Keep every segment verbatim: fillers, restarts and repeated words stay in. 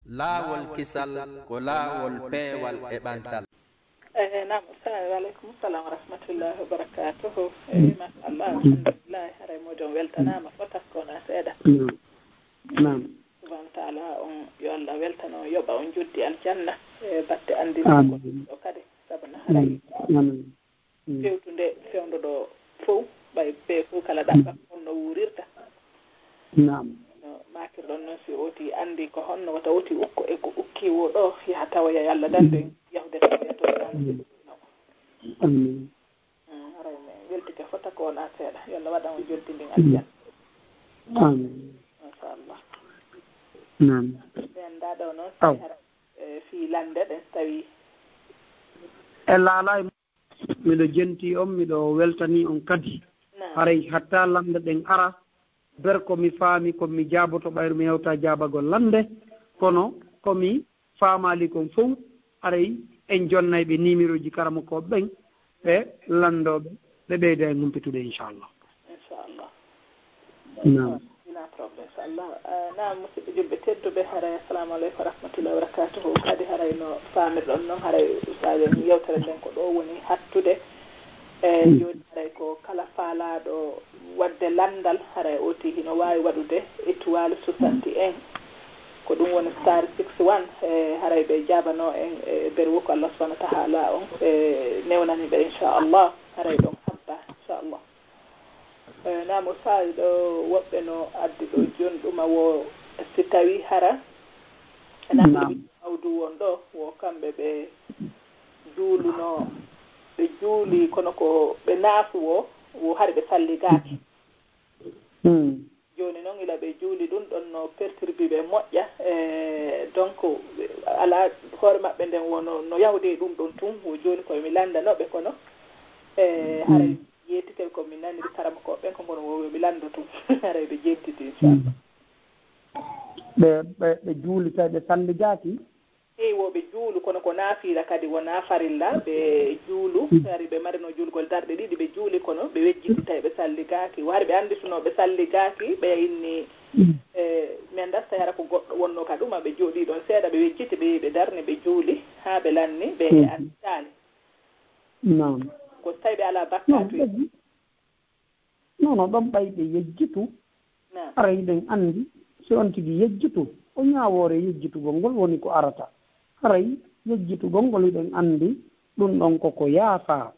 Laawol kisal ko laawol peewal e ɓantal. Ehe, naam, assalamu aleykum, salam wa rahmatullahi wa barakatuhu. Ehe, machallah, alhamdulillahi, haray moodi on weltanaama fota ko wonaa seeɗa. Naam. Subhanahu wa taala on yo Allah weltano on, yoɓa on joddi aljanna e batte anndinɗo kadi, sabu na haray fewtude fewndo ɗo fow, ɓay ɓe fow kala ɗaɓɓa ko honno wuurirta. Naam. No maakirɗon noon, si oti anndi ko honno wata oti ukko e ko ukki wo ɗo, yaha tawoya, yo Allah dandu en yahude tawoya to. Amin. Haray mi weltike fota ko wonaa seeɗa. Yo Allah waɗan on joddi ndin aljanna. Amin. Machallah. Naam. Ɓen ndaa ɗo noon, si haray, e, fii lannde ɗen, si tawii. E laalay. Miɗo jenti on, miɗo weltani on kadi. Naam. Haray hatta lannde ɗen ara, ber ko mi faami, ko mi jaaboto ɓayru mi hewta jaabagol lannde, kono ko mi faamaali kon fow, haray en jonnay ɓe nimirooji karamokooɓe ɓen, ɓe lanndooɓe, ɓe ɓeyda en humpitude, inchallah. Inchallah. Naam. Ina problème, inchallah. Ah, naam, musidɓe julɓe tedduɓe, haray, assalamu aleykum wa rahmatullahi wa barakatuhu. Kadi haray no faamirɗon noon, haray ustaajo en yewtere nden ko ɗo woni hattude. E jooni haray ko kala faalaaɗo waɗde lanndal, haray oti hino waawi waɗude étoile soixante et un. Ko ɗum woni star six one. E haray ɓe jaabano en e berwo ko Allah subhanahu wa taala on e newnani ɓe, inchallah. Haray ɗon habba, inchallah. E, naam, ustaajo, ɗo woɓɓe no addi ɗo jooni ɗuma wo si tawi hara ena Naam. Awdu won ɗo wo kamɓe ɓe juuluno, ɓe juuli kono ko ɓe naafu wo, wo hari ɓe salligaaki. Hmm. Jooni noon ila ɓe juuli ɗum ɗon no perturbi ɓe moƴƴa, e, donc, ala hoore maɓɓe nden wono no yahudi e ɗum ɗon tun, wo jooni koye mi lanndano ɓe kono, e, haray yeetike ko mi naniri karamokooɓe ɓen ko ngono wo mi lanndo tun. Haray ɓe jettiti, inchallah. Ɓe, ɓe, ɓe juuli tawi ɓe salligaaki? Eey, wo ɓe juulu, kono ko naafiila kadi, wonaa farilla. Ɓe juulu, hari ɓe marino juulgol darɗe ɗiɗi, ɓe juuli, kono ɓe wejjiti tawi ɓe salligaaki. Wo hari ɓe annditunoo ɓe salligaaki, ɓe inni, e, mi anndaa so tawi hara ko goɗɗo wonnoo ka ɗuma, ɓe jooɗii ɗon seeɗa, ɓe wejjiti, ɓe yehi, ɓe darni, ɓe juuli, haa ɓe lanni, ɓe anndaali. Naam. Ko so tawi ɓe alaa bakkaatu e. Non, non, ɗon ɓay ɓe yejjitu. Naam. Haray hiɗen anndi, si on tigi yejjitu, ko ñaawoore yejjitugol ngol woni ko arata. Haray yejjitugol ngol hiɗen anndi, ɗum ɗon ko ko yaafaa.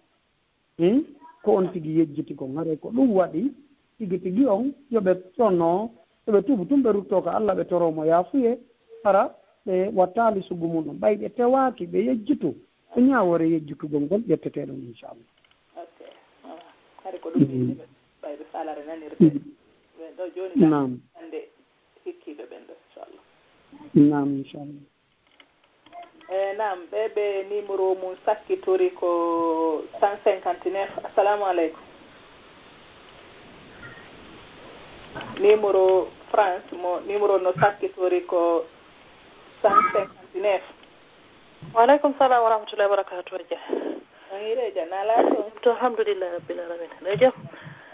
Hmm? Ko on tigi yejjiti kon. Haray ko ɗum waɗi, tigi tigi on, yo ɓe sonno, yo ɓe tuubu tun, ɓe ruttoo ka Allah, ɓe toroo mo yaafuye, hara ɓe wattaali sugu mum ɗon. Ɓay ɓe tewaaki, ɓe yejjitu, ko ñaawoore yejjitugol ngol ƴettetee ɗon, inchallah. Ok. Ah, hari ko ɗum yimɓe ɓe, ɓay ɓe faalare nanirde. Mm. Ɓen ɗo jooni Naam. Hannde hikkiiɓe ɓen ɗo, inchallah. Naam, inchallah. E, naam, ɓe, ɓe numéro mum sakkitori ko cent cinquante-neuf. Assalamu aleykum. Numéro France, mo numéro no sakkitori ko cent cinquante-neuf. Wa aleykum salam wa rahmatullahi wa barakatuh, Adja. On hiire, Adja, na laato? To, alhamdulillahi rabbil alamin. Aɗa jam?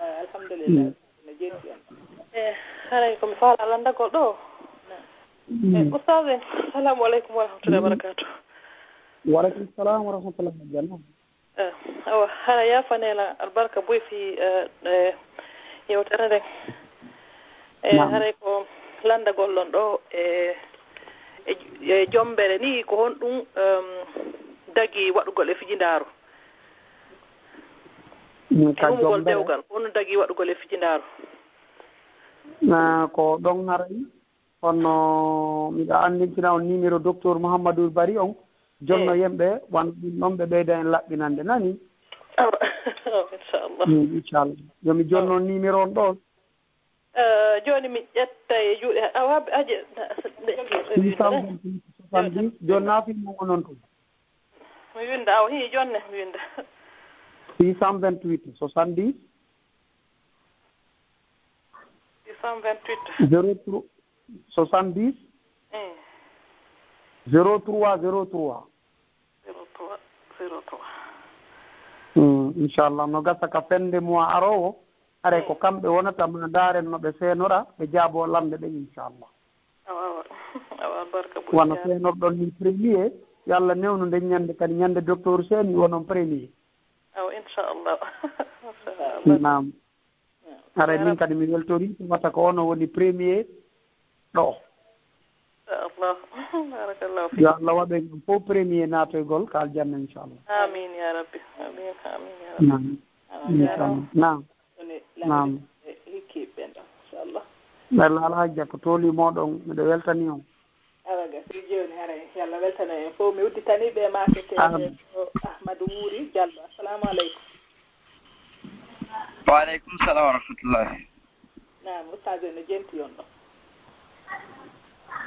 Ah, alhamdulillah. No jetti on. E, haray ko mi faala lanndagol ɗo. Naam. E, ustaz en, assalamu aleykum wa rahmatullahi wa barakatuh. Wa aleykum salam wa rahmatullahi wa barakatuh. E, awa, hara yaafanee lan albarka buy fii, e, e, yewtere nden. E, Naam. Haray ko lanndagol ɗon ɗo, e, e, e jombere ni, ko honɗum, em, dagi waɗugol e fijindaaru? Mm, e ka humugol jombere? Dewgal, ko honɗum dagi waɗugol e fijindaaru? Ah, ko ɗon haray, kono miɗo anndintina on numéro docteur Mouhamadou Bari on, jonno yimɓe, wan ɗum ɗon ɓe ɓeyda en laɓɓinande, nani? Awa, inchallah. Mm, inchallah. Yo mi jonno numéro on ɗon. Eh, jooni mi ƴetta e juuɗe, awa, aje, six cent vingt-huit soixante-dix, jooni naafi mo onon tun. Mi winnda, awa, hii, jonne, mi winnda. Six cent vingt-huit soixante-dix. Six cent vingt-huit. Zéro trois, soixante-dix. Eh. Zéro trois, zéro trois. Zéro trois, zéro trois. Hmm, inchallah, no gasa ka fende mois aroowo, haray ko kamɓe wonata, ma ndaaren no ɓe seenora, ɓe jaaboo lamɓe ɗen, inchallah. Awa, awa. Awa barka ɓuri wano senorɗon ni premier. Yo Allah newnu nden ñande kadi, ñande docteur seni wonon premier. Awa inchallah. Naam. Haray min kadi mi weltori, wata ko ono woni premier ɗo. Inchallah. Barakallahu fik. Yo Allah waɗu en fof premier naatoygol ka aljanna inchallah. Amin ya rabbi. Amin, amin ya rabbi. Naam. Inchallah. Naam. Naam. Hikki ɓen ɗo inchallah. Bella Alhaji Dia, ko tooli moɗon, miɗo weltani on. Awa gasi jooni haray yo Allah weltano en fof. Mi udditanii ɓe maake teede ko Ahmadu Wuuri Jallo. Assalamu aleykum. Wa aleykum salam wa rahmatullahi. Naam, ustaz en no jenti on ɗo.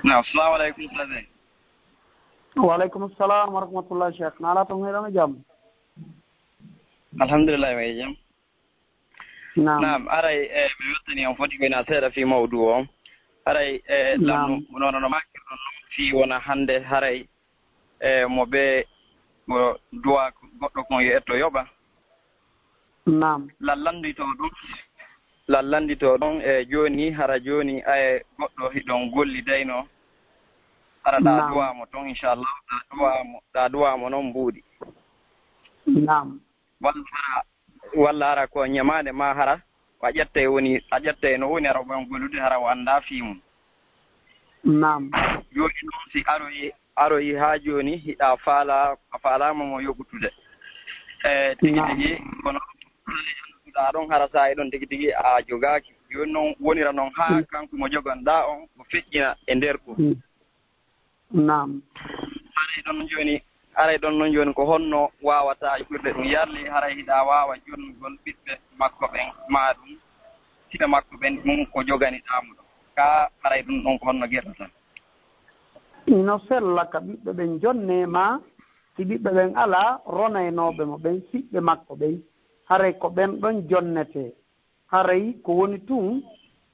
Naam, assalamu aleykum ustaz en. Wa aleykum salam wa rahmatullahi cheikh. Naala toon heɗano jam? Alhamdulillahi wa jam. Naam. Naam, aray e mi weltani on foti koyna seeɗa fii mawdu o. Aray e lamnu nono no makirɗon noon fii wona hannde haray e mo ɓe ko duwa goɗɗo kon yo etto yoɓa. Naam. Lallandito ɗon lallandito ɗon e jooni hara jooni ay goɗɗo hiɗon golli dayno hara ɗa duwa mo ton inchallah ɗa duwa mo ɗa duwa mo noon mbuuɗi. Naam. Walla hara walla hara ko ñamaande ma hara a ƴettay woni a ƴettay no woni hara o ɓan gollude hara o annda fii mum. Naam. Jooni noon si aroyi aroyi haa jooni hiɗa faala a faalaama mo yoɓutude. E tigi tigi kono annduɗa ɗon hara sa e ɗon tigi tigi a jogaaki. Jooni noon wonira noon haa kanko mo joganɗa on o feƴƴina e nder ɗum. Naam. Haray ɗon jooni haray ɗon noon jooni ko honno waawata ƴuurde ɗum yarli haray hiɗa waawa jonnugol ɓiɓɓe makko ɓen maa ɗum siɓe makko ɓen ɗum ko joganiɗaa mo ɗon kaa haray ɗum ɗon ko honno gertata? Ino sella ka ɓiɓɓe ɓen jonnee ma si ɓiɓɓe ɓen alaa ronaynooɓe mo ɓen siɓɓe makko ɓen haray ko ɓen ɗon jonnetee. Haray ko woni tun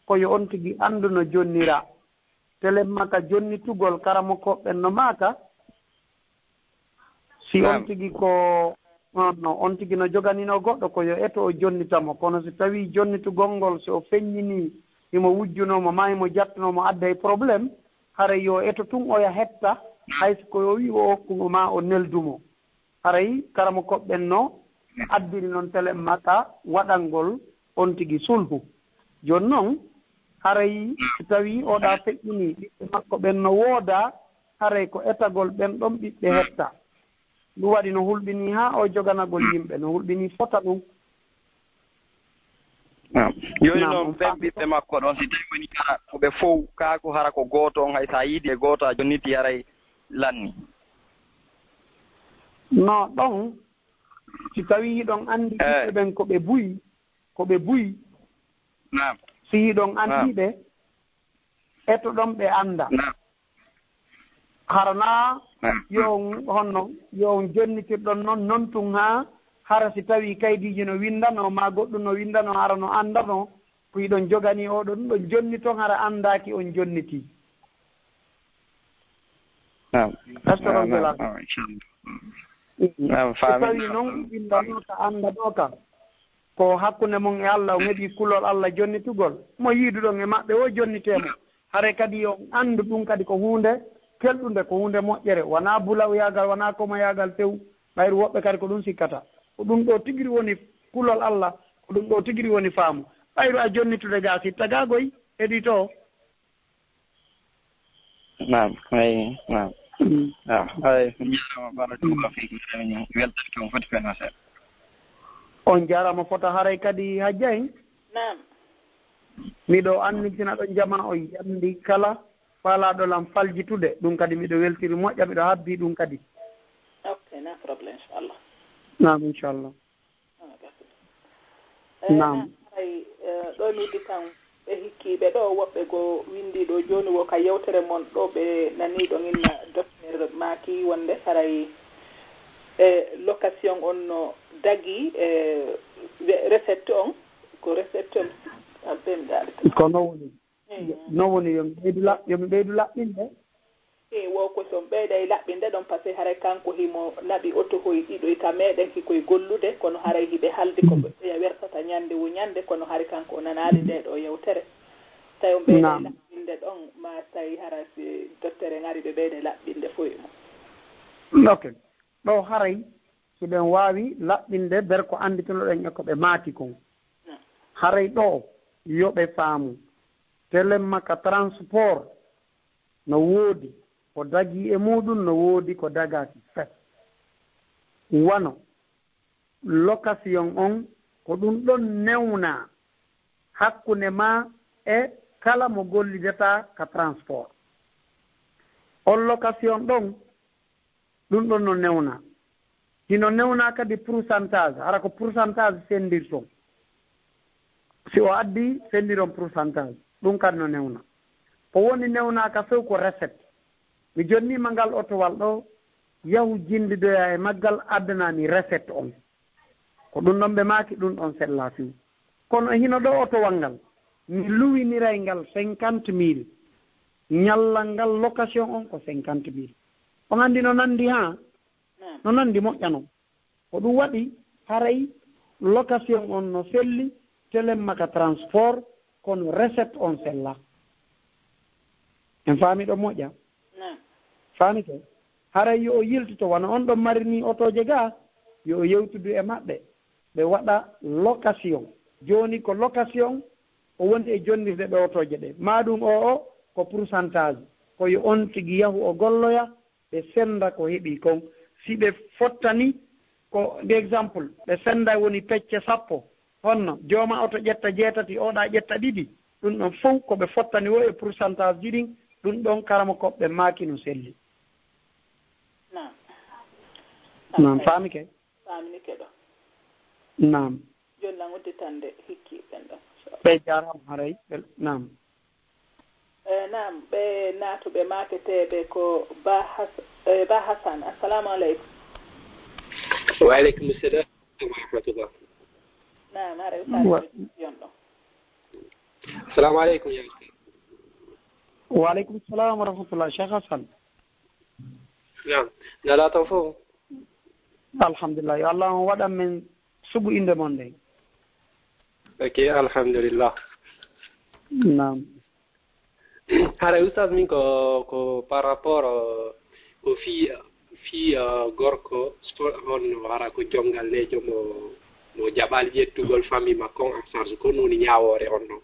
ko yo on tigi anndu no jonniraa. Telemma ka jonnitugol karamokooɓe ɓen no maaka si on tigi ko on tigi no joganinoo goɗɗo ko yo eto o jonnita mo kono si tawii jonnitugol ngol si o feññinii himo wujjunoo mo maa himo jattunoo mo adday problème haray yo eto tun oya hetta hay si ko o wi'i o okku mo maa o neldu mo. Haray karamokooɓe ɓen no addiri non telemma ka waɗangol on tigi sulhu. Jooni non haray si tawii oɗa feƴƴinii ɓiɓɓe makko ɓen no woodaa haray ko etagol ɓen ɗon ɓiɓɓe hetta. Ɗum waɗi no hulɓinii haa o joganagol yimɓe no hulɓinii fota ɗum. Jooni noon ɓen ɓiɓɓe makko ɗon si tawi woni kala ko ɓe fow kaa ko hara ko gooto on hay so a yiidi e gooto a jonniti haray lanni. No ɗon si tawi hiɗon anndi ɓiɓɓe ɓen ko ɓe buy ko ɓe buy si hiɗon anndi ɓe eto ɗon ɓe annda. Hara na yo on honno yo on jonnitirɗon noon noon tun haa hara si tawii kaydiiji no winndanoo maa goɗɗum no winndanoo hara no anndanoo ko hiɗon joganii oo ɗoo ɗum ɗon jonni ton hara anndaaki on jonnitii. Naam. Est-ce que ɗon Naam, gela? naam, inchallah. Mm. Naam, So faami. tawii noon winndanoo ka anndanoo ka ko hakkunde mon e Allah on heɓii kulol Allah jonnitugol mo yiiduɗon e maɓɓe o jonnitee mo. Haray kadi yo on anndu ɗum kadi ko huunde kelɗunde, ko huunde moƴƴere, wonaa bulawyaagal, wonaa komoyaagal few. Ɓayru woɓɓe kadi ko ɗum sikkata. Ko ɗum ɗoo tigiri woni kulol Allah, ko ɗum ɗoo tigiri woni faamu. Ɓayru a jonnitude gaa sitta gaa goy, heɗii to. Naam, eyi, naam. Mm. Naam, eyi, mi jaaraama barakallahu fiikum, emin weltanke on foti ko heen seeɗa. On jaaraama fota haray kadi Hajja en. Naam. Miɗo annitina ɗon jamaa on yamndi kala faalaaɗo lan faljitude, ɗum kadi miɗo weltiri moƴƴa, miɗo habbii ɗum kadi. Ok, na problème, inchallah. Naam, inchallah. Eh, Naam. Hay, eh, ɗo mi uddi kan ɓe hikkiiɓe ɗo, woɓɓe go winndi ɗo jooni wo ka yewtere mon ɗo, ɓe nanii ɗon inna docteur maaki wonde haray, eh, location on no dagi, eh, we-, recette on, ko recette on, a ɓen daali. Ko no woni. No woni, yo mi ɓeydu la-, yo mi ɓeydu laɓɓinde. E wo ko so ɓeyda e laɓɓinde ɗon, parce que haray kanko himo naɓi otohoy ɗiɗo e ka meɗen hikoy gollude, kono haray hiɓe haldi ko ɓe ɓeya wertata ñande wo ñande, kono hari kanko o nanaali nde ɗo yewtere. Tawi on ɓeyde Naam. Laɓɓinde ɗon, ma tawi hara si dottere ngari ɓe ɓeyde laɓɓinde foye mum. Ok. Ɗo haray hiɗen waawi laɓɓinde ber ko annditinoɗen e ko ɓe maaki kon. Naam. Haray ɗo yo ɓe faamu. Telemaka transport no woodi ko dagii e muuɗum, no woodi ko dagaaki fes. Wano location on, ko ɗum ɗon newnaa hakkunde maa e kala mo gollidata ka transport. On location ɗon, ɗum ɗon no newnaa. Hino newnaa kadi pourcentage, hara ko pourcentage senndirton. Si o addi, senndiron pourcentage. Ɗum kadi no newnaa. Ko woni newnaaka few ko recette. Mi jonniima ngal otowal ɗo, yahu jinndidoyaa e maggal, addanaa mi recette on. Ko ɗum ɗon ɓe maaki, ɗum ɗon sellaa few. Kono e hino ɗo otowal ngal, mi luwiniray ngal cinquante mille. Ñallal ngal location on ko cinquante mille. On anndi no nanndi haa? Naam. No nanndi moƴƴa non. Ko ɗum waɗi haray location on no selli, Telemaka transport, kono recette on sellaa. En faami ɗo moƴƴa? Naam. Faamike? Haray yo o yiltito, wano on ɗon mari nii otooje gaa, yo o yewtidu e maɓɓe, ɓe waɗa location. Jooni ko location, o woni e jonnirde ɗe otooje ɗe. Maa ɗum o, o, ko pourcentage. Ko yo on tigi yahu o golloya, ɓe sennda ko heɓi kon. Si ɓe fottani, ko, nde exemple, ɓe sennda woni pecce sappo, honno jooma oto ƴetta jeetati, oɗa ƴetta ɗiɗi, ɗum ɗon fow ko ɓe fottani o e pourcentage ji ɗin, ɗum ɗon karamoko ɓe maaki no selli. Naam. Naam, faamike? Faaminike ɗo. Naam. Jooni lan udditande hikki ɓen ɗon. Ɓe jaaraama haray. Ɓe, naam. Eh, naam, ɓe naatuɓe maaketeeɓe ko Ba Has-, eh, Ba Hassan. Assalamu aleykum. Wa aleykum salam wa rahmatullah. Naam, haray ustaz Wa- ɓe yon ɗo. Assalamu aleykum, ya ustaz. Wa aleykum salam wa rahmatullah, Cheikh Hassan. Naam, nde alaa tan fof. Alhamdulillah, yo Allah on waɗan men sugu innde mon nden. Ok, alhamdulillah. Naam. Haray, ustaz, min ko, ko par rapport, uh, ko fii, fii, uh, gorko, so on hara ko jonngalleejo mo, mo jaɓaali ƴettugol famille makko on en charge, ko ɗum woni ñaawoore on ɗon.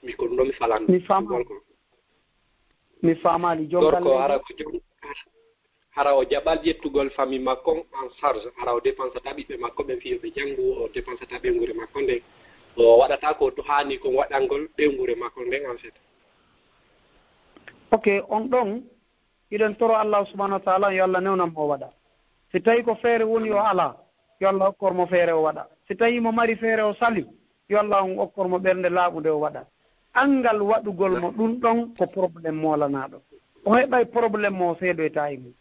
Mi ko ɗum ɗon mi falani. Mi faamaali. Gorko. Mi faamaali, gorko jonngalleejo? Hara ko jon-, hara o jaɓaali ƴettugol famille makko on en charge, hara o dépensata ɓiɓɓe makko ɓen fii yo ɓe janngu, o dépensata ɓeynguure makko nden, o waɗata ko to haani kon waɗangol ɓeynguure makko nden, en fait. Ok, on ɗon, hiɗen toro Allah subhanahu wa ta'ala, yo Allah newnan mo o waɗa. Si tawi ko feere woni o alaa, yo Allah okkor mo feere o waɗa. Si tawi mo mari feere o sali, yo Allah on okkor mo ɓernde laaɓunde o waɗa. Anngal waɗugol mo ɗum ɗon ko problème moolanaaɗo. O heɓay problème mo o seedoyta e mum.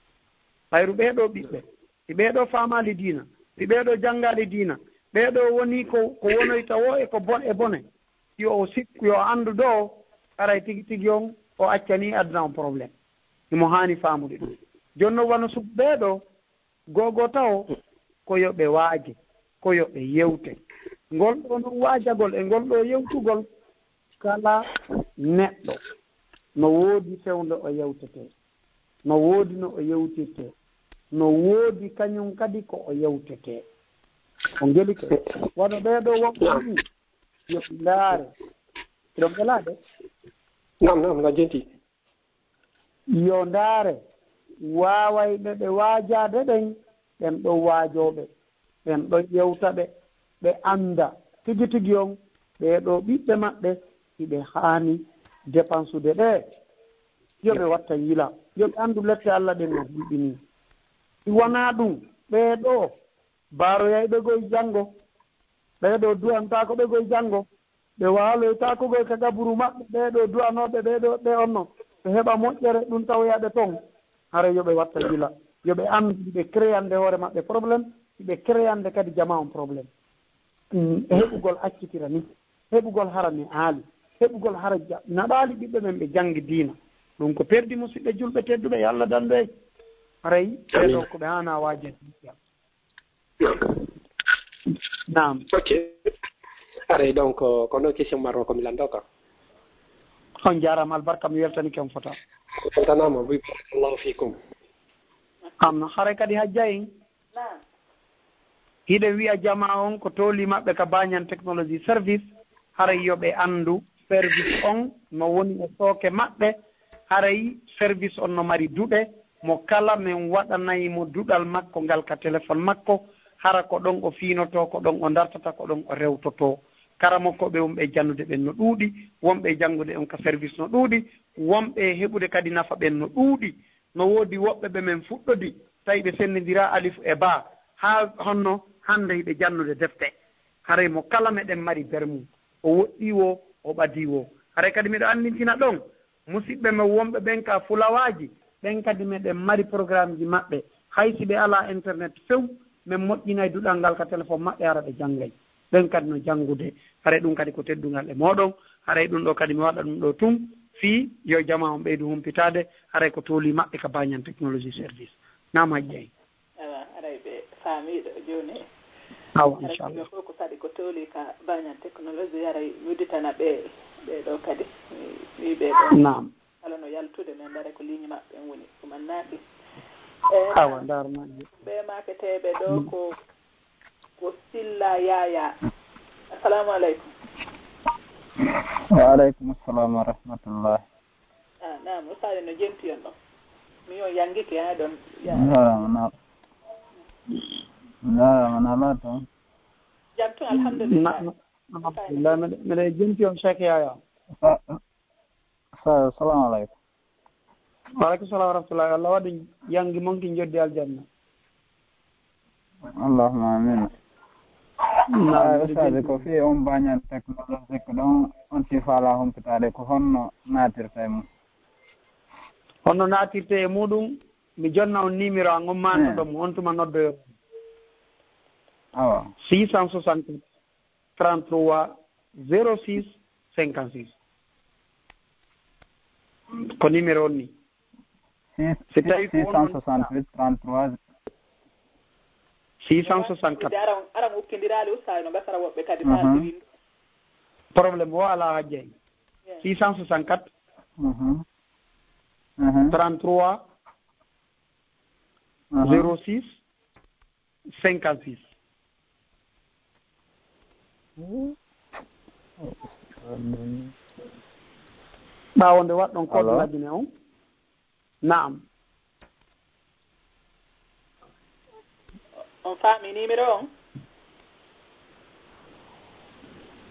Ɓayru ɓee ɗoo ɓiɓɓe, si ɓee ɗoo faamaali diina, si ɓee ɗoo janngaali diina, ɓee ɗoo woni ko, ko wonoyta o e ko bon-, e bone, yo o sikku, yo o anndu ɗoo, haray tigi tigi on o accanii aduna on problème. Himo haani faamude ɗum. Jooni non wano suɓ-, ɓee ɗoo, Gogo tawo, ko yo ɓe waaje, ko yo ɓe yewte. Ngol ɗoo non waajagol e ngol ɗoo yewtugol, kala neɗɗo no woodi fewndo o yewtetee, no woodi no o yewtirtee, no woodi kañum kadi ko o yewtetee. O ngelike. Wano ɓee ɗoo woɓɓe nii, yo ɓe ndaare. Hiɗon ɓelaade? Naam, naam, na jenti. Yo ndaare, waawayɓe ɓe waajaade ɓen, ɓen ɗon waajooɓe, ɓen ɗon yewta ɓe, ɓe annda tigi tigi on, ɓee ɗoo ɓiɓɓe maɓɓe, hiɓe haani depansude ɓe. Yo ɓe watta yila, yo ɓe anndu lette Alla ɗen no hulɓinii. Si wanaa ɗum, ɓee ɗoo baaroyayɓe goy janngo, ɓee ɗoo du'antaako ɓe goy janngo. Ɓe waaloytaako goy ka gaburu maɓɓe, ɓee ɗoo du'anooɓe ɓee ɗoo, ɓe onno, ɓe heɓa moƴƴere, ɗum tawoya ɓe ton. Haray yo ɓe watta yila, yo ɓe anndu hiɓe créande hoore maɓɓe problème, hiɓe créande kadi jamaa on problème. Mm, e heɓugol accitira ni, heɓugol hara ni aali, heɓugol hara ja-, naɓaali ɓiɓɓe men ɓe janngi diina. Ɗum ko perdi, musidɓe julɓe tedduɓe, yo Allah dandu en. Haray ɓee ɗoo ko ɓe haana waaje. Naam. Ok. Haray donc, ko non question marron ko mi lanndo ka. On jaaraama albarka, mi weltanike on fota. Weltanaama buy, barakallahu fikum. Am haray kadi hajja en. Hiɗen wi'a jamaa on ko tooli maɓɓe ka Banyan Technology Service, haray yo ɓe anndu service on no woni e sooke maɓɓe, haray service on no mari duɗe, mo kala men waɗanay mo duɗal makko ngal ka téléphone makko, hara ko ɗon o fiinotoo, ko ɗon o dartata, ko ɗon o rewtotoo. Karamokooɓe wonɓe e jannude ɓen no ɗuuɗi, wonɓe e janngude on ka service no ɗuuɗi, wonɓe e heɓude kadi nafa ɓen no ɗuuɗi. No woodi woɓɓe ɓe men fuɗɗodi, tawi ɓe senndindiraa alif e baa, haa honno hannde hiɓe jannude defte. Haray mo kala meɗen mari ber mum, o woɗɗii woo, o ɓadii woo. Haray kadi miɗo anndintina ɗon, musiɓɓe men wonɓe ɓen ka fulawaaji, ɓen kadi meɗen mari programmeji maɓɓe. Hay si ɓe alaa internet few, men moƴƴinay duɗal ngal ka téléphone maɓɓe, hara ɓe janngay. Ɓen kadi no janngude. Haray ɗum kadi ko teddungal e mooɗon. Haray ɗum ɗoo kadi mi waɗa ɗum ɗoo tun fii yo jamaa on ɓeydu humpitaade. Haray ko tooli maɓɓe ka Banyan Technology Service. Naam, hajja en. Awa, haray ɓe faamii ɗoo jooni. Awa, inchallah. Fof ko kadi ko tooli ka Banyan Technology, haray mi udditana ɓe, ɓe ɗoo kadi. Mi wii ɓe ɗoo. Naam. Kala no yaltude, men ndaare ko ligne maɓɓe en woni, ɗum annaaki. E, Awa, ndaar majje. Ɓe maaketeeɓe ɗoo ko, ko Silla Yaya. Assalamu aleykum. Wa aleykum assalam wa rahmatullah. Ah, naam, ustaade no jenti on ɗon. Mi on yangike ha ɗon. Naam, naam. Naam, naam, naam. Jam tun, alhamdulillah. Na- alhamdulillah, miɗo miɗo jenti on Cheikh Yaya. Sa- sa- Assalamu aleykum. Wa aleykum salam wa rahmatullahi. Allah waɗi yangi mon ki joddi aljanna. Allahumma amin. Naam, Ah, miɗo ustaade, jenti ko on. Fii on Banyan Technologique ɗon, on si faala humpitaade, ko honno naatirta e mum? Honno naatirte e muɗum? Mi jonna on numéro an on maanduɗon mo, on tuma noddoyo. Awa. Six cent soixante-quatre, trente-trois, zéro six, cinquante-six. Ko numéro on ni. Six- Si tawi ko on- six cent soixante-huit, trente-trois. Six cent soixante-quatre. Aran, aran ukkindiraali ustaade, no gasara woɓɓe kadi Mhm. faalde winndu. Problème o alaa, hajja en. Yeah. Six cent soixante-quatre, Mhm. Mhm. trente-trois, Mhm. zéro six, cinquante-six. Ɓaawo nde waɗɗon code Allo? lajune on. Naam. On faami numéro on?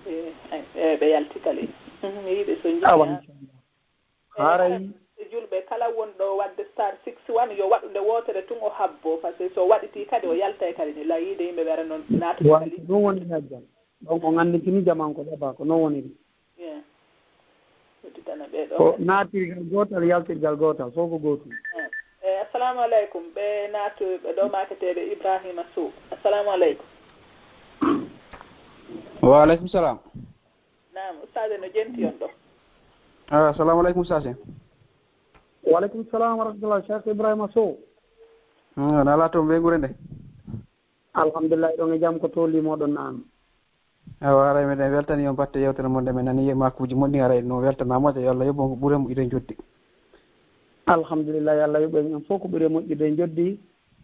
Eh, eh, eh, ɓe yalti kadi. Mhm, mi yiɗi so Awa, njiɗi, inchallah. Haray. E julɓe kala wonɗo waɗde star six one, yo waɗu nde wootere tun, o habbo, parce que so waɗitii kadi, o yaltay kadi ni, la yiide yimɓe ɓe ara noon naatude Wa- kadi. Ɗum woni hajjan. Donc, on annditini jaman ko ɗaba, ko noon woniri. Yeah. Udditana ɓe ɗo Ko kadi. Naatirgal gootal, yaltirgal gootal, fof ko gootum. Eh, eh, assalamu aleykum. Ɓe naatu, ɓe ɗo maaketeeɓe Ibrahima Sow. Assalamu aleykum. Wa aleykum salam. Naam, ustaade no jenti on ɗo? Ah, assalamu aleykum, Sase. Wa aleykum salam wa rahmatullah, Cheikh Ibrahima Sow. Hmm, on alaa toon weeŋure nde? Alhamdulillah, ɗon e jam, ko tooli moɗon naan. Awa, haray meɗen weltani on batte yewtere mon nde, men nani e maakuuji mon ɗin, haray no weltanaama, yo Allah yoɓ on ko ɓure moƴƴude e joddi. Alhamdulillah, yo Allah yoɓ en fof ko ɓure moƴƴude e joddi,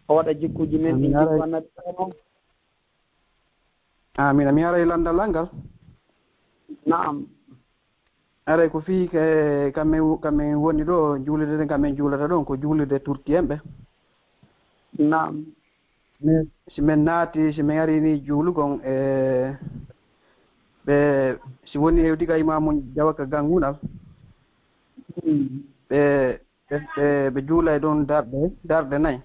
o waɗa jikkuuji men ɗin, Amin, haray. Jikku Annabi Adama. Amin, amin, haray lanndal ngal. Naam. Haray ko fii ke, kamen, kamen woni ɗo, juulirde nde kamen juulata ɗon, ko juulirde Turki en ɓe. Naam. Min, si men naati, si men ari ni juulugol, e, ɓe, si woni hewti ka imaamu jawaka gangunal, Hmm. ɓe, ɓe, ɓe, ɓe juulay ɗon darɗe, darɗe nay.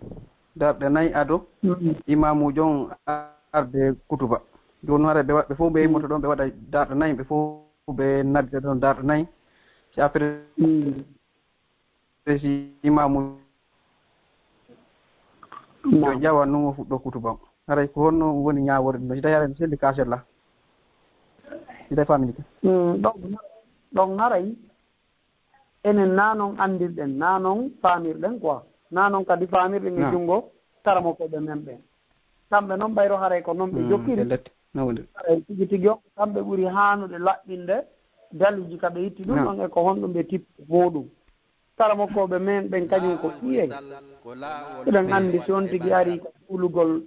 Darɗe nay ado Hmm. imaamuujo on arde kutuba. Jooni haray ɓe wa-, ɓe fof ɓe immoto ɗon, ɓe waɗa darɗe nay, ɓe fof ɓe naɓita ɗon darɗe nay. Si après, Hmm. si imaamu Naam. ƴawa nun o fuɗɗo kutuba. Haray ko honno woni ñaawoore ɗum? Si tawi haray no selli ka sella. Si tawi faamini ka. Hmm, ɗon, ɗon haray enen na non anndirɗen, na non faamirɗen quoi. Na non kadi faamirɗen e Naam. Junngo karamokooɓe men ɓen. Kamɓe non ɓayro haray ko non ɓe Hmm, jokkiri. ɓe letti. No woni? Haray tigi tigi on, kamɓe ɓuri haanude laɓɓinde daluuji ka ɓe itti ɗum ɗon e ko honɗum ɓe tippi muuɗum. Karamokooɓe men ɓen kañum ko ɗiye. Eɗen anndi si on tigi ari ka juulugol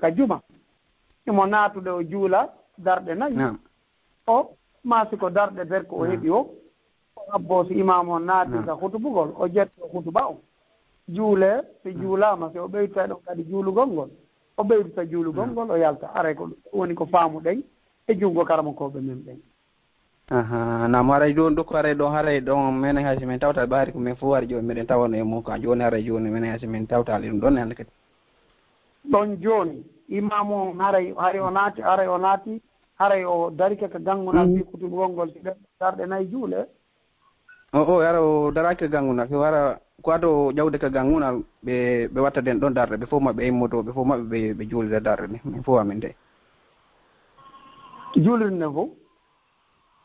ka juma, himo naatude o juula darɗe nayi. O maa si ko darɗe berko o heɓi o, o habboo si imaamu on naati ka hutubugol, o ƴetta hutuba on. Juulee, si juulaama, si o ɓeytay ɗon kadi juulugol ngol, o ɓeydita juulugol ngol, o yalta. Aray ko ɗum woni ko faamuɗen e junngo karamokooɓe men ɓen. Aha, naam, haray ɗon ɗo ko haray ɗon, haray ɗon menen hay si min tawta ɓaari ko min fof wari jooni meɗen tawano e mum ka jooni, haray jooni menen hay si min tawtaali ɗum ɗon hannde kadi. Ɗon jooni imaamu on haray, haray o naati, haray o naati, haray o darike ka ganngunal fii kutubugol ngol si ɓe darɗe nayi juule. O, o, hara o daraaki ka ganngunal, fii hara ko adoo ƴawde ka ganngunal, ɓe, ɓe watta ɗen ɗon darɗe, ɓe fof maɓɓe immoto, ɓe fof maɓɓe ɓe, ɓe juulira darɗe ɗe, min fof amin de. Juulirde nden fof?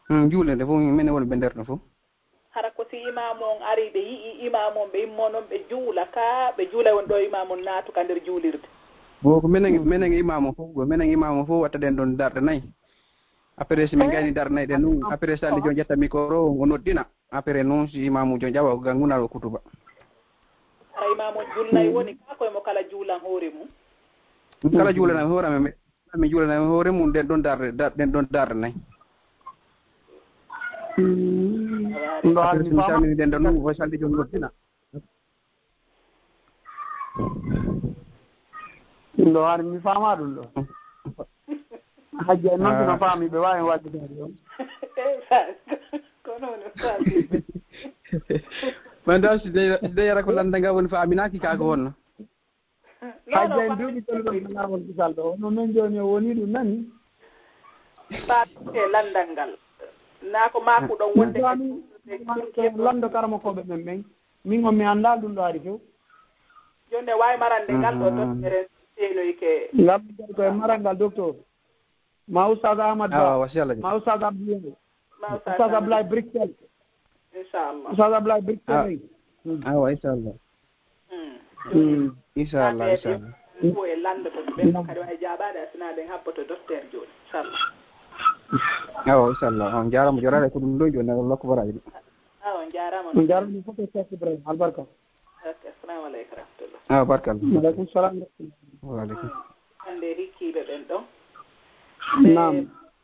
Hmm, juulirde nden fof, minen woni ɓe nder ɗon fof. Hara ko si imaamu on ari, ɓe yi'i imaamu on, ɓe immoo non ɓe juula ka, ɓe juula won ɗo imaamu on naatu ka nder juulirde. Wo ko menen, menen imaamu fof, ko menen imaamu fof watta ɗen ɗon darɗe nayi. Après si min gayni darɗe nayi ɗen nun, après Salijo ƴetta micro o, o noddina. Après nun si imaamujo ƴawa o ganngunal o kutuba. Hara imaamu on julnay woni ka, koye mo kala juulan hoore mum. Kala juulan hoore mum. Mi juulana hoore mum ɗen ɗon darɗe, dar-, ɗen ɗon darɗe nayi. Ɗum ɗo haali mi salmini ɗen ɗon ɗum, o salli joom nottina. Ɗum ɗo haali mi faamaa ɗum ɗo. Hajja en noon sino faami, ɓe waawi en waɗde ɗum ɗon. Ko noon o faami. Man daal si dey, si dey yara ko lannda ngal woni faaminaaki kaa ko wonno. Hajja en duuɓi tolluɗo e laawol kisal ɗo. Hono men jooni o woni ɗum nani. Faati e lanndal ngal. Naa ko maaku ɗon wonde kadi. Lanndo karamokooɓe men ɓen. Min on mi anndaa ɗum ɗo ari few. Jooni ne waawi marande ngal ɗo toɓɓere seenoyke. Ngal ɗo koye maral ngal, docteur. Ma Oustaz Ahmad Ba. Awa, wa si Allah. Ma Oustaz Abdoulaye. Ma Oustaz Oustaz Abdoulaye Bruxelles. Inchallah. Oustaz Abdoulaye Bruxelles. Ah. Awa, inchallah. Mm. Inchallah, inchallah. Ko e lanndo to ɓen kadi wawi jaabaade, a sinaa ɗen habboto docteur jooni, inchallah. Awa, inchallah. On jaaraama, joraade ko ɗum ɗo jooni, Allahu akbar. Awa, on jaaraama. On jaaraama fof e Cheikh Ibrahima, albarka. Ok, assalamu aleykum wa rahmatullah. Ah, barkallah. Wa aleykum salam. Wa aleykum. Hannde hikkiiɓe ɓen ɗon. Naam.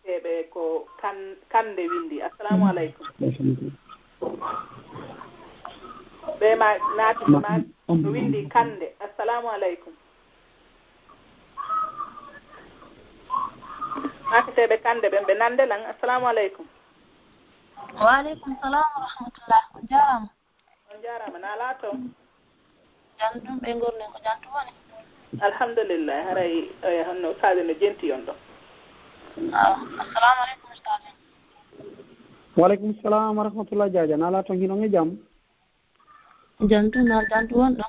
Ɓe, ɓe ko kan-, Kande winndi. Assalamu aleykum. Ɓe ma naati ma, no winndi Kande. Assalamu aleykum. Maaketeeɓe Kande ɓen, ɓe nande lan. Assalamu aleykum. Wa aleykum salam wa rahmatullah. On jaaraama. On jaaraama, na alaa toon? Jam ɗum ɓe ngorni ko jam tun woni? Alhamdulillah, haray, eh, honno Ustaadu no jenti on ɗo? Awa, assalamu aleykum, Ustaadu. Wa aleykum salam wa rahmatullah, Jaaja. Na alaa toon, hiɗon e jam? Jam tun, na jam tun won ɗo?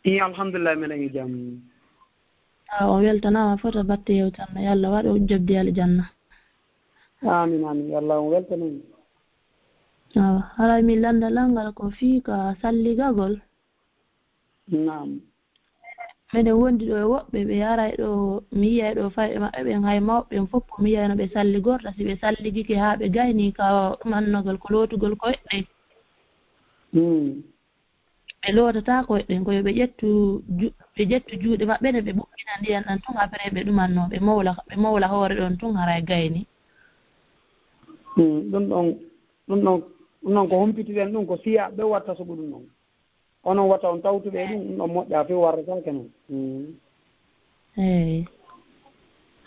Ii, alhamdulillah, meɗen e jam. Awa, on weltanaama fota batte yewtere nde. Yo Allah waɗ o jobdi aljanna. Amin, amin. Yo Allah on weltanin. Awa, haray mi lannda lanngal ko fii ka salligagol. Naam. Meɗen wondi ɗo e woɓɓe, ɓe aray ɗo, mi yiyay ɗo fayɓe maɓɓe ɓen, hay mawɓe ɓen fof, mi yiyay no ɓe salligorta, si ɓe salligike haa ɓe gayni ka ɗumannogol ko lootugol koyɗe. Hmm. Ɓe lootataa koyɗe ɗen, ko yo ɓe ƴettu ju-, ɓe ƴettu juuɗe maɓɓe ɗen, ɓe ɓuɓɓina ndiyan ɗan tun, après ɓe ɗumanno, ɓe mowla, ɓe mowla hoore ɗon tun, haray gayni. Hmm, ɗum ɗon, ɗum ɗon, ɗum ɗon ko humpitiɗen ɗum, ko siyaaɓe watta sugu ɗum ɗon. Onon wata on tawtuɓe e ɗum, ɗum ɗon moƴƴa few, warrataake non. Hmm. Eey.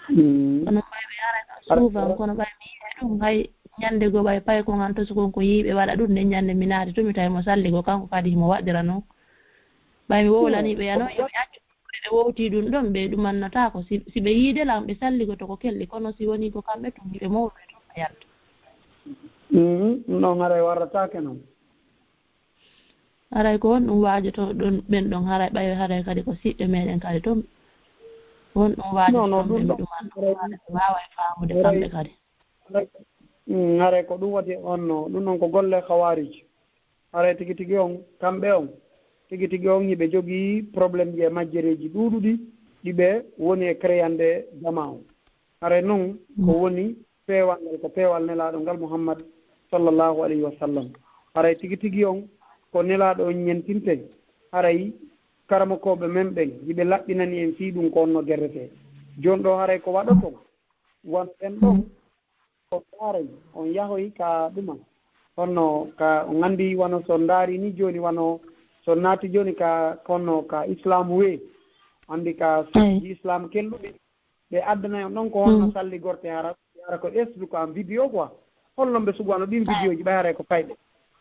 Mm. Kono ɓay mi aray ɗon souvent, kono ɓay mi yi'ay ɗum, hay ñande goo ɓay pay ko ngan to sukon ko yiiɓe waɗa ɗum, nden ñande mi naati to mi tawi mo salli goo, kanko kadi himo waɗira non. Ɓay mi wowlanii ɓe, yano yo ɓe accu ɓe wowtii ɗum ɗon, ɓe ɗumannotaako. Si, si ɓe yiide lan, ɓe salli goo to ko kelɗi, kono si wonii ko kamɓe tun, hiɓe mowlude tun, ɓe yalta. Mm, ɗum ɗon haray warrataake non. Haray ko honɗum waajotoo ɗon, ɓen ɗon haray ɓay haray kadi ko siɓɓe meɗen kadi ton? Honɗum waajotoo ɗon ɓe mi ɗuman ɗum haray ɓe waaway faamude kamɓe kadi? Haray, mm, haray ko ɗum woni on no, ɗum non ko golle Khawarij. Haray tigi tigi on, kamɓe on, tigi tigi on hiɓe jogii problème ji e majjereeji ɗuuɗuɗi ɗi ɓe woni e créande jama on. Haray non ko woni peewal ngal ko peewal nelaaɗo ngal Muhammad sallallahu alayhi wa sallam. Haray tigi tigi on ko nelaaɗo on ñentinten. Haray karamokooɓe men ɓen hiɓe laɓɓinani en fii ɗum ko honno gerretee. Jooni ɗoo haray ko waɗoton wano ɓen ɗon ko haray on yahoy ka ɗuma. Honno ka on anndi wano so on ndaari ni jooni wano so on naati jooni ka honno ka Islam wee. Anndi ka sokji Islam kelluɗi ɓe addanay on ɗon ko honno salligortee hara, hara ko explique en vidéo quoi. Hollon ɓe sugu wano ɗin vidéo ji ɓay haray ko fayɓe.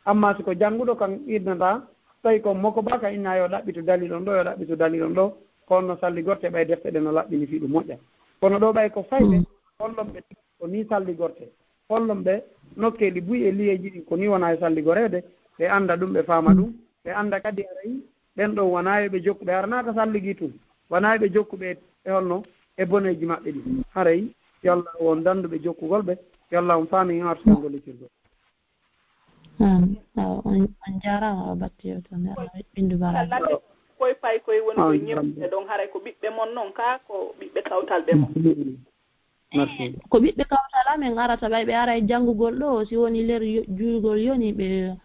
Amma si ko jannguɗo kan innata, tawi ko moko ba kan inna yo ɗaɓɓitu dalil on ɗo, yo ɗaɓɓitu dalil on ɗo, ko honno salligortee ɓay defte ɗen no laɓɓini fii ɗum moƴƴa. Kono ɗo ɓay ko fayɓe, hollon ɓe ko ni salligortee. Hollon ɓe nokkeeli buy e liyeeji ɗin ko ni wona e salligoreede, ɓe annda ɗum, ɓe faama ɗum, ɓe annda kadi haray ɓen ɗon wonaa yo ɓe jokku ɓe, haranaa ka salligi tun, wonaa yo ɓe jokku ɓe e honno e boneeji maɓɓe ɗin. Haray yo Allah won dannduɓe jokkugol ɓe, yo Allah on faami en arsude ngol litirgol. Amin. Awa, on, on jaaraama o batti yewtere nde Allah ɓinndu baraaji. Koye pay koye woni koye ñemmude ɗon haray ko ɓiɓɓe mon non kaa ko ɓiɓɓe kawtal ɓe mon? Merci. Ko ɓiɓɓe kawtal amen arata ɓay ɓe aray janngugol ɗo si woni ler yo- juulgol yoni ɓe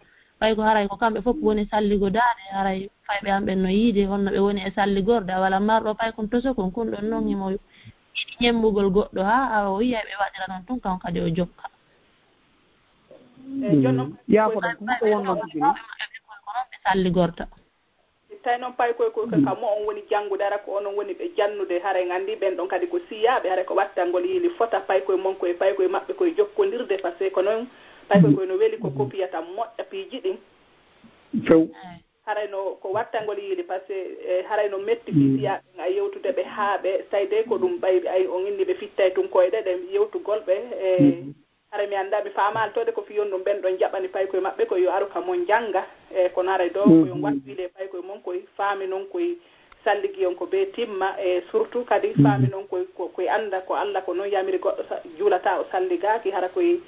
ɓay ko haray ko kamɓe fof woni salligodaade haray fayɓe am ɓen no yiide honno ɓe woni e salligorde a wala marɗo pay kon toso kon kun ɗon noon himo yiɗi ñemmugol goɗɗo haa awa o yiya ɓe waɗira noon tun kan kadi o jokka Eyi jooni noon Yaafoɗon ko ɗum ko wonnoon tigi ni. Ko noon ɓe salligorta Tawi noon paykoy ko ka mo on woni janngude ara ko onon woni ɓe jannude haray nganndi ɓen ɗon kadi ko siyaaɓe haray ko wattangol yiili fota paykoy mon koye paykoy maɓɓe koye jokkondirde par ce que ko noon paykoy koye no weli ko kopiyata moƴƴa piiji ɗin Few. haray no ko wattangol yiili par ce que e haray no metti fii siyaaɓe ɓen a yewtude ɓe haa ɓe tawi de ko ɗum ɓay ay on inni ɓe fittay tun koyɗe ɗe yewtugol ɓe e Haray mi anndaa, mi faamaali too de ko fii on ɗum ɓen ɗon jaɓani paykoy maɓɓe koy yo aru ka mon njannga, e kono haray doo ko yo on wattu yili e paykoy mon koy, faami non koy salligi on ko bee timma, e surtout kadi faami non koy ko koy annda ko Alla ko non yamiri goɗɗo sa- juulataa o salligaaki, hara koy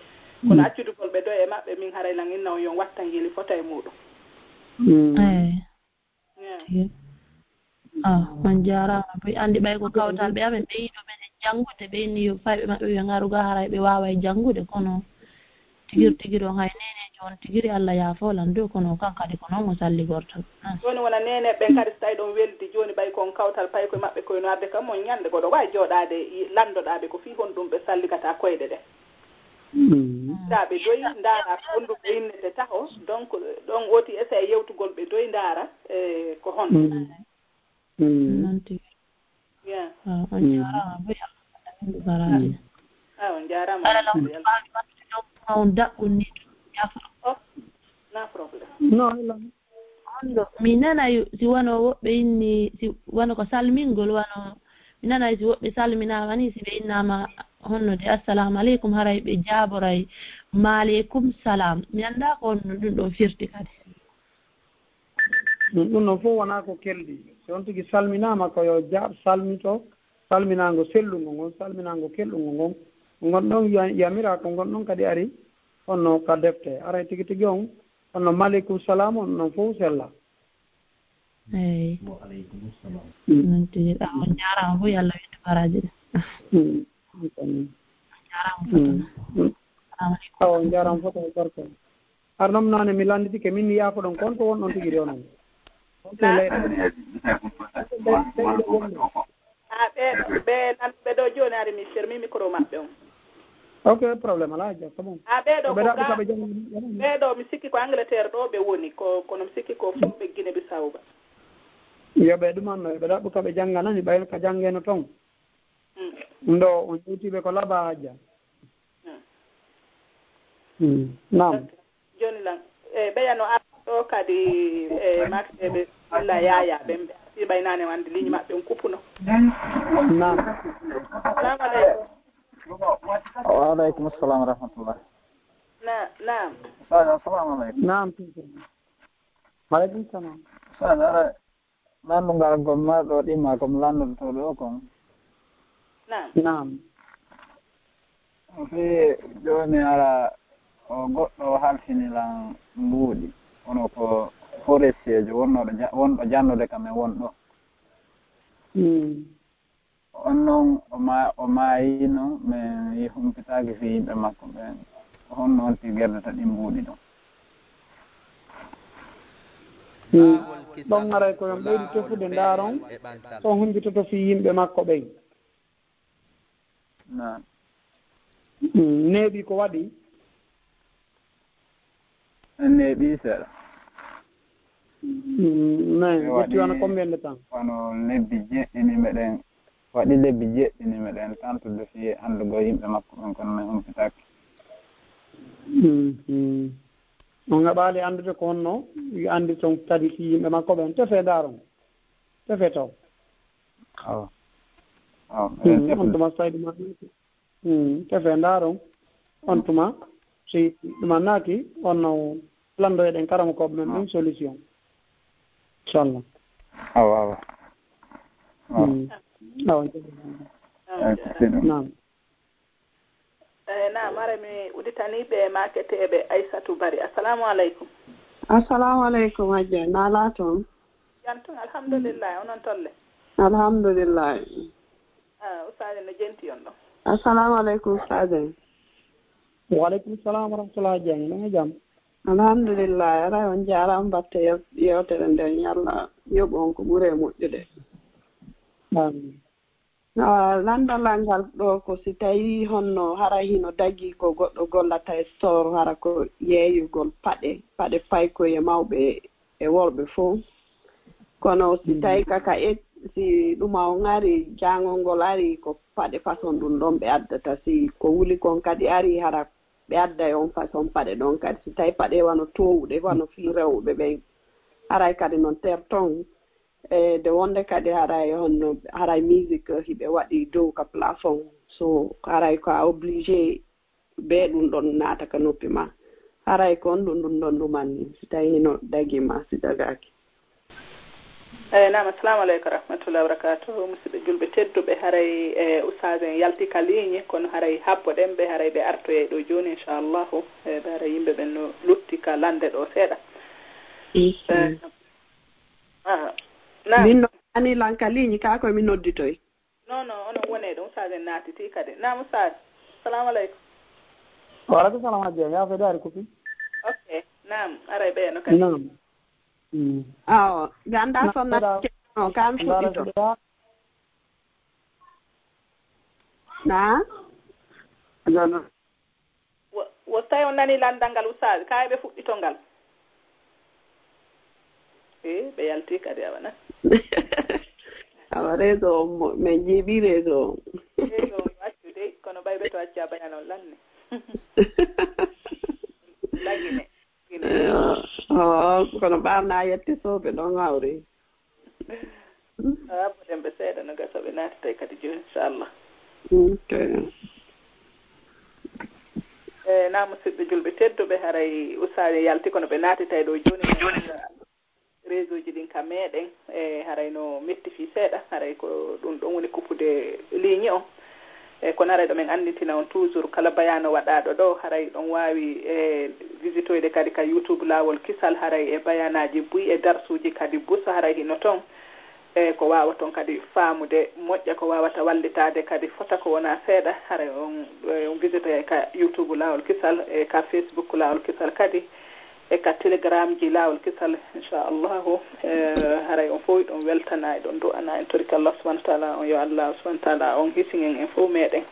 kono accudugol ɓe doo e maɓɓe, min haray lan inna on yo on wattan yili fota e muuɗum. Eey. Tigi. Ah, on jaaraama boy. Anndi ɓay ko kawtal ɓe amen ɓe yiɗo men e janngude ɓe inni yo fayɓe maɓɓe ɓe ngaru ga haray ɓe waaway janngude kono tigir tigir on hay neneejo on tigiri Allah yaafoo lan dow kono kan kadi ko noon o salligorto. Ah. Jooni wona neeneeɓe ɓen kadi so tawi ɗon weldi jooni ɓay ko on kawtal paykoy maɓɓe koy no arde kam on ñannde goɗo waawi jooɗaade yi- lanndoɗaa ɓe ko fii honɗum ɓe salligata koyɗe ɗe. Ndaa ɓe doyi ndaara ko honɗum ɓe innete taho donc ɗon oti essaye yewtugol ɓe doyi ndaara e ko hon Noon tigi. Yeah. Ah, on jaaraama boy Allah ɓinndu baraaji. Ah, on jaaraama Ala lam faami wattude ɗon ma on daɓɓun ni. Yafa. Oh, na problème. No, ela. Honɗo mi nanay si wano woɓɓe inni si wano ko salmingol wano mi nanay si woɓɓe salminaama ni si ɓe innaama honno de assalamu aleykum haray ɓe jaaboray maaleykum salam mi anndaa ko honno ɗum ɗon firti kadi. Ɗum ɗum noon fof wonaa ko kelɗi. Si on tigi salminaama ko yo jaaɓ salmito salminaango sellungo ngon, salminaango kelɗungo ngon. Ko ngon ɗon ya- yamira, ko ngon ɗon kadi ari honno ka defte. Aray tigi tigi on honno maleykum salam on ɗon fof sella. Eey. Noon tigi ɗa on jaaraama fof yo Allah wittu baraaji ɗi. Mm. On jaaraama fof. Salamu aleykum. Awa on jaaraama fof ko barka. Arnam naane mi lannditike min mi yaafoɗon kon ko wonɗon tigi rewnan. Na- a ɓe ɓe lanɗuɓe ɗo jooni ari mi fermi micro maɓɓe on. Ok, problème alaa hajja c'est bon. A ɓeeɗo Ɓe ko ɗaɓɓi ga ka ɓe janngi. Ɓeeɗo mi sikki ko Angleterre ɗo ɓe woni ko kono mi sikki ko fof ɓe Guinée Bissau ba. Yo ɓe ɗumanno yo ɓe ɗaɓɓu ka ɓe jannganani ɓay ka janngeno ton. Mm. Ndo on ƴewtiɓe ko laba hajja. Mm. Mm. Naam. Jooni lan e ɓeya no ar ɗo kadi e makteɓe illa yaya ɓen ɓe si ɓay nane wande ligne maɓɓe on kuppuno. Naam. Salamu aleykum. Waaleykum salam wa rahmatullah. Na naam. Sadio, assalamu aleykum. Naam. Aleykum salam. Sadio, ara lanndugal ngol marɗo ɗimma ko mi lanndoto ɗo kon. Naam. Naam. Fi jooni ara o goɗɗo o halfini lan mbuuɗi kono ko forestier jo wonnoɗo ja- wonɗo jannude kam e wonɗo. Mm. On noon o ma o maayino, min humpitaaki fii yimɓe makko ɓen. Honno on tigi gerdata ɗin mbuuɗi ɗon? Ɗon aray ko yon ɓeydu tefude ndaaron so humpitoto fii yimɓe makko ɓen. Naam. Neeɓi ko waɗi? En neeɓi seeɗa. Min ƴetti wano combien de temps? Wano lebbi jeeɗiɗi meɗen waɗi lebbi jeeɗiɗi meɗen tantude fii anndugo yimɓe makko ɓen, kono min humpitaaki. On haɓaali anndude ko honno yo anndi ton kadi fii yimɓe makko ɓen? Tefe ndaaron. Tefe taw. Awa. Awa. Eɗen tefude. On tuma saydu ma. Hmm, tefe ndaaron on tuma si ɗum annaaki on no landoyeɗen karamokooɓe men ɓen solution. Inchallah. Awa awa. Awa. Naam. Eh, naam, hara mi udditanii ɓe maaketeeɓe Aysatu Bari. Assalamu aleykum. Assalamu aleykum, Hajja. Naalaa toon? Jam tun, alhamdulillahi. Onon tolle? Alhamdulillahi. Ah, ustaade no jenti on ɗon? Assalamu aleykum, ustaade. Wa aleykum salam wa rahmatullahi, Hajja. Hiɗon e jam? Alhamdulillahi. Aray on jaaraama batte yew- yewtere nden. Yo Allah yoɓu on ko ɓuri e moƴƴude. Amin. Awa, lanndalal ngal ɗoo ko si tawii honno hara hino dagii ko goɗɗo gollata e store, hara ko yeeyugol paɗe, paɗe paykoye mawɓe e worɓe fow. Kono si tawii ka ka et si ɗuma on ari, jaangol ngol ari, ko paɗe façon ɗum ɗon ɓe addata. Si ko wuli kon kadi ari, hara ɓe adday on façon paɗe ɗon kadi. Si tawii paɗe wano toowuɗe, wano fii rewɓe ɓen, haray kadi non terton. E de wonde kadi haray honno, haray musique hiɓe waɗi dow ka plafond. So haray ko a obligé be ɗum ɗon naata ka noppi ma. Haray ko on ɗum ɗum ɗon ɗuman ni, si tawi hino dagi ma, si dagaaki. Eyi, naam, assalamu aleykum wa rahmatullahi wa barakatuh. Musidɓe julɓe tedduɓe, haray e ustaas en yalti ka liiñi, kono haray habbo ɗen ɓe, haray ɓe artoyay ɗo jooni, inchallahu. E ɓe haray yimɓe ɓen no lutti ka lande ɗo seeɗa. Eh, ah, naam. Min no ani lan ka liiñi, ka koye mi nodditoy. Non, non, onon wonee ɗum, ustaas en naatitii kadi. Naam, ustaas. Assalamu aleykum. Wa aleykum salam, Hajja. Yaa fede ari kupi. Ok, naam, aray ɓeya no kadi. Naam. Mm. Awa, ganda sonna no kan fuɗɗito. Na? Wo, wo tawi on nani landal ngal, ustaas, kaa eɓe fuɗɗito ngal? E, ɓe yalti kadi, awa na. Awa réseau on mo, min jiiɓi réseau on. Réseau on accu dey, kono ɓay ɓe to acca bayan on lanni. Lagine. Oh, kono ɓaarna yetti sooɓe ɗon hawri. Awa boɗen ɓe seeɗa no gasa ɓe naati tawi kadi jooni, inchallah. Ok. E, na musidɓe julɓe tedduɓe, haray ustaas yalti kono ɓe naati tawi ɗo jooni. Réseau ji ɗin ka meɗen, e, haray no metti fii seeɗa, haray ko ɗum ɗon woni kupude liiñi on. E, kono haray ɗo min anndintina on toujours, kala bayaano waɗaaɗo ɗo, haray ɗon waawi, e, visitoyde kadi ka YouTube Laawol Kisal, haray e bayaanaaji buy e darsuuji kadi busa, haray hino ton. E, ko waawa ton kadi faamude moƴƴa, ko waawata wallitaade kadi fota ko wonaa seeɗa, haray on, e, on visitoyay ka YouTube Laawol Kisal, e, ka Facebook Laawol Kisal kadi. E ka Telegram ji Laawol Kisal, inchallahu. E, haray on fof ɗon weltana, eɗon du'ana, en torike Allah subhanahu wa taala on, yo Allah subhanahu wa taala on hisin en, en fof meɗen.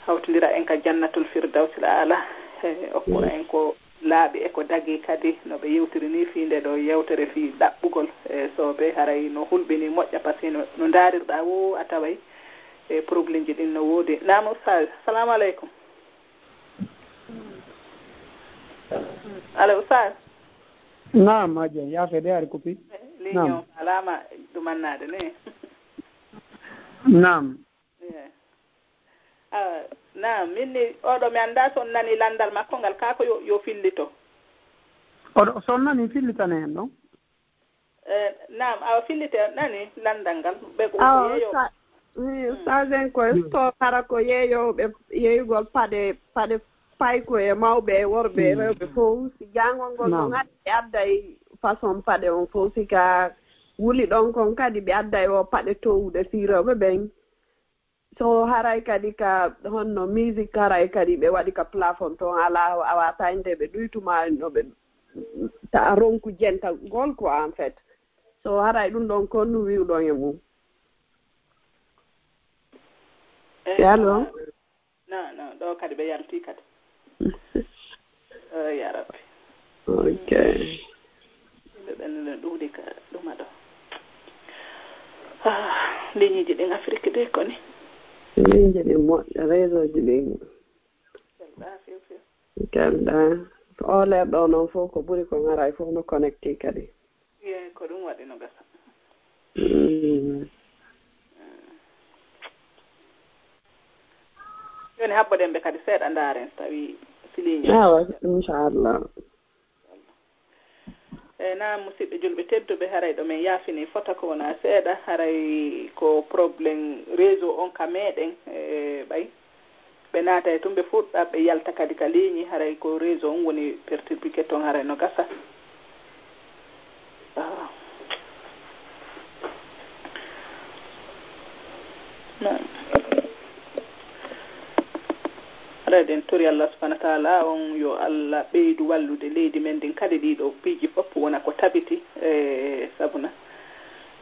Hawtindira en ka Jannatul Firdawsil Aala. E, okkora en ko laaɓi e ko dagi kadi, no ɓe yewtiri ni fii nde ɗo yewtere fii ɗaɓɓugol, e, soobe, haray no hulɓini moƴƴa, par ce que no, no ndaarirɗaa woo a taway, e, problème ji ɗin no woodi. Naam, ustaaz, salamu aleykum. Allo, ustaaz. Naam, Hajja, yaa fede ari kupi. Ligne o faalaama ɗumannaade ne. Naam. Eh. Ah, naam, min ni, oɗo mi anndaa so on nanii lanndal makko ngal, kaa ko yo, yo fillito. Oɗo, so on nanii, fillitane en ɗon. Eh, naam, awa fillite nani lanndal ngal. Ɓe ko Awa, yeeyo. sa- wi- sagen ko store, hara ko yeeyooɓe, yeeyugol paɗe, paɗe paykoye mawɓe e worɓe e rewɓe fof. Si jaangol ngol no Naam. Ngari ɓe adday façon paɗe on fof. Si ka wuli ɗon kon kadi ɓe adday o paɗe towuɗe fii rewɓe ɓen. To haray kadi ka honno musique, haray kadi ɓe waɗi ka plafond ton, ala a wata inde ɓe ɗuytuma no ɓe ta ronku jentagol quoi, en fait. So haray ɗum ɗon kon no wiwɗon e mum. Eh, allo? Non, non, ɗo kadi ɓe yalti kadi. Oh, ya Rabbi. Ok. Yimɓe ɓen no ɗuuɗi ka ɗuma ɗo. Ah, ligne ji ɗin Afrique de koni. Ligne ji ɗin moƴƴa, réseau ji ɗin. Selɗa few few. Kelɗa. O leer ɗo noon fof ko ɓuri ko ngaray fof no connecté kadi. Ye, ko ɗum waɗi no gasa. Mm. Joni habboɗen ɓe kadi seeɗa ndaaren so tawi si ligne. Awa, inchallah. E na musidɓe julɓe tedduɓe, haray ɗo men yaafini fota ko wona seeɗa, haray ko problème réseau on ka meɗen, e ɓay ɓe naata e tun ɓe fuɗɗa ɓe yalta kadi ka ligne, haray ko réseau on woni perturbique ton, haray no gasa. Ah. Naam. Haray eɗen tori Allah subhanahu wa taala on yo Allah ɓeydu wallude leydi men ndin kadi, ɗiɗo piiji fof wona ko tabiti, e sabuna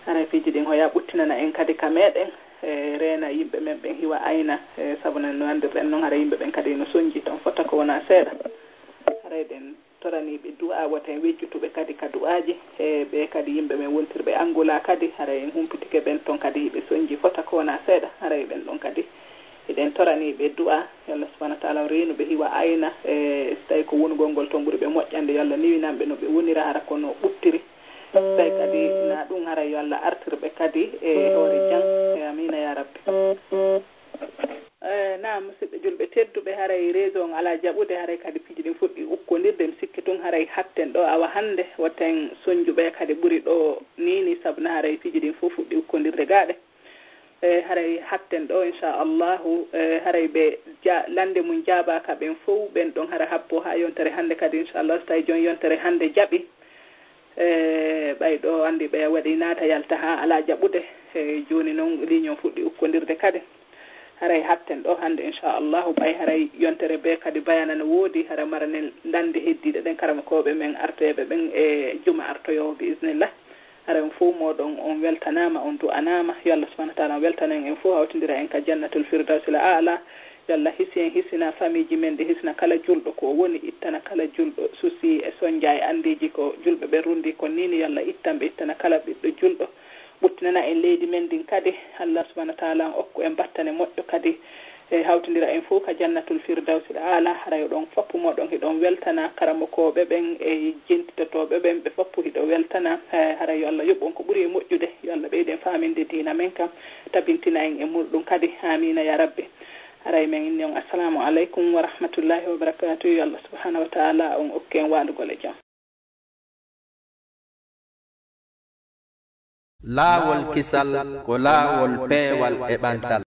haray piiji ɗin hoya ɓuttinana en kadi ka meɗen, e reena yimɓe men ɓen hiwa ayna, e sabuna no anndirɗen non haray yimɓe ɓen kadi no sonji ton fota ko wona seeɗa. Haray eɗen toraniiɓe du'a, wota en wejjutuɓe kadi ka du'aaji, e ɓe kadi yimɓe men wontirɓe Angola kadi, haray en humpitike ɓen ton kadi hiɓe sonji fota ko wona seeɗa, haray ɓen ɗon kadi hiɗen toraniiɓe du'a, yo Allah subhanahu wa taala reenu ɓe hiwa ayna, e so tawi ko wonugol ngol ton ɓuri ɓe moƴƴande, yo Allah niwinan ɓe no ɓe wonira hara kono ɓuttiri, so tawi kadi na ɗum haray yo Allah artir ɓe kadi e hoore jam, e amiina ya rabbi. Eh, naam, musidɓe julɓe tedduɓe, haray réseau on alaa jaɓude, haray kadi piiji ɗin fuɗɗi ukkondirde, mi sikki tun haray hatten ɗo, awa hannde woten sonjuɓe kadi ɓuri ɗo nii nii, sabu na haray piiji ɗin fof fuɗɗi ukkondirde gaaɗe. Eh, haray hatten ɗo, inchallahu, eh, haray ɓe ja-, lande mum jaabaaka ɓen fof, ɓen ɗon hara habbo haa yontere hannde kadi, inchallah, so tawi jooni yontere hannde jaɓi. E ɓay ɗo anndi ɓe waɗi naata yalta haa alaa jaɓude. E jooni noon ligne on fuɗɗi ukkondirde kadi. Haray hatten ɗo hannde inchallahu, ɓay haray yontere bee kadi bayana no woodi, hara maranen lande heddiiɗe ɗen karamokooɓe men artoyeeɓe ɓen e juma artoyoowo bi iznillah. Haray on fof mooɗon on weltanaama, on du'anaama, yo Allah subhanahu wa taala on weltana en, en fof hawtindira en ka jannatul firdawsil aala. Yo Allah hisi en, hisina famiiji men ɗi, hisina kala julɗo ko o woni, ittana kala julɗo susi e sonja e anndeeji ko julɓe ɓen runndi kon nii ni, yo Allah ittan ɓe, ittana kala ɓiɗɗo julɗo, ɓuttinana en leydi men ndin kadi. Allah subhanahu wa taala on okku en battane moƴƴo kadi, e hawtindira en fof ka jannatul firdawsil aala. Haray oɗon foppu mooɗon hiɗon weltana karamokooɓe ɓen e jentitotooɓe ɓen, ɓe foppu hiɗo weltana. E haray yo Allah yoɓu on ko ɓuri e moƴƴude, yo Allah ɓeydu en faaminde diina men kan, tabintina en e murɗum kadi. Amiina ya rabbi. Haray men inni on, assalamu aleykum wa rahmatullahi wa barakatuh. Yo Allah subhanahu wa taala on okku en waalugol e jam. Laawol kisal ko laawol peewal e ɓantal.